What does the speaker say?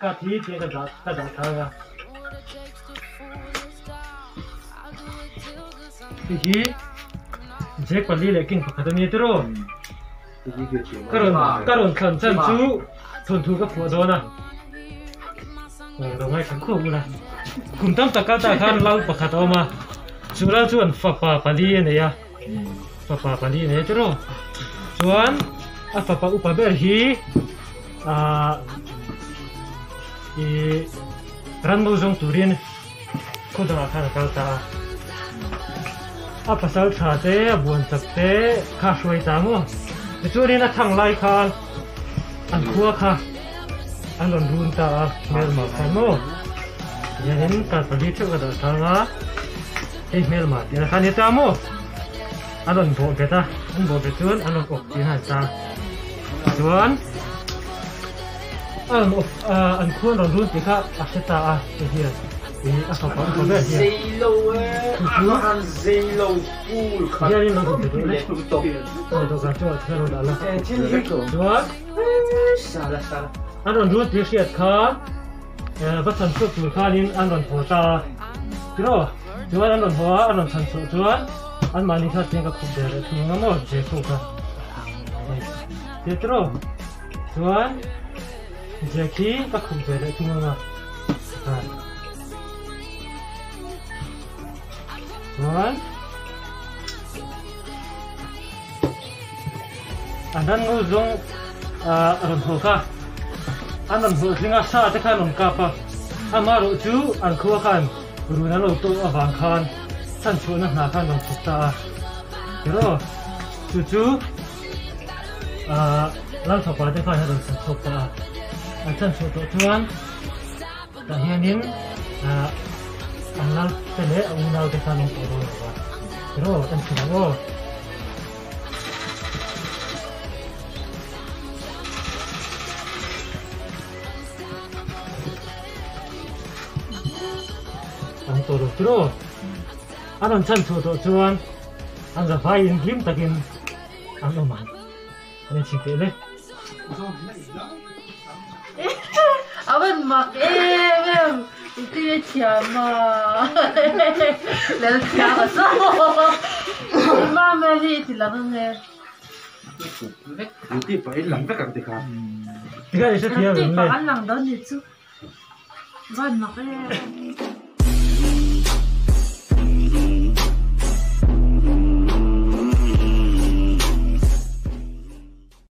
Card hi tiang ka dah ka dah thar a. Hei hi Jack pali leh king pakhat a ni tiraw? Ka rawn ka rawn thlan chan chu thawnthu ka phuah dawn a. Ro ngaithla khuap ula. Kum tam tak kal tah khan lal pakhat a awm a. Chu lal chuan fapa pali a nei a. Fapa pali a nei a tiraw? Chuan a fapa upa ber hi ahh ih rambo zawng turin khaw dangah khan a kal ta a. A pasal tha te a buan chak te kha a hruai ta maw? Tichuanin a thang lai khan an khua kha an rawn run ta a hmelma khan maw? Tihianin kar pali theuh ka dah thang a, hei hmelma tih na kha a ni ta maw? An rawn bawh bet a, an bawh bet chuan an rawn awk tih na a ni ta. Tichuan a rawn awk an khua an rawn run tih kha a hre ta a hei hian. A fapa upa ber hian chu chu hianin rawn pe duh le dawhkan chungah chuan rawn dah la chuan an rawn run tih hriat kha va chhan chhuak tur khanin an rawn haw ta a tiraw chuan an rawn haw a an rawn chhan chhuah chuan anmahni kha tiang ka khup der leh thung ang a maw Jeko kha tiraw chuan Jack hi ka khup der leh thung ang a. Chuan an ran ngo zawng ah a rawn haw kha an rawn haw tling a sa te khan rawn kap a amaherawh chu an khua khan run an lo tawh avang khan chhanchhuahna hna khan rawn thawk ta a tiraw chu chu ah Lalfapa te khan a rawn chhanchhuak ta a an chhanchhuah tawh chuan. Tah hianin ah an lal te leh a unau te khan an tawh dawn lo va, tiraw en thin ang aw. An tawh lo tiraw an rawn chhan chhuah tawh chuan an zavaiin hlim takin an awm ang. An inchhir teh le. A van mak em em i ti a thiam a lel thiam a zo mama hi i ti lang ange. Ti pa in lang vek ang ti kha. Ti kha i hrethiam em le. Ti pa an lang dawn ni chu van mak em.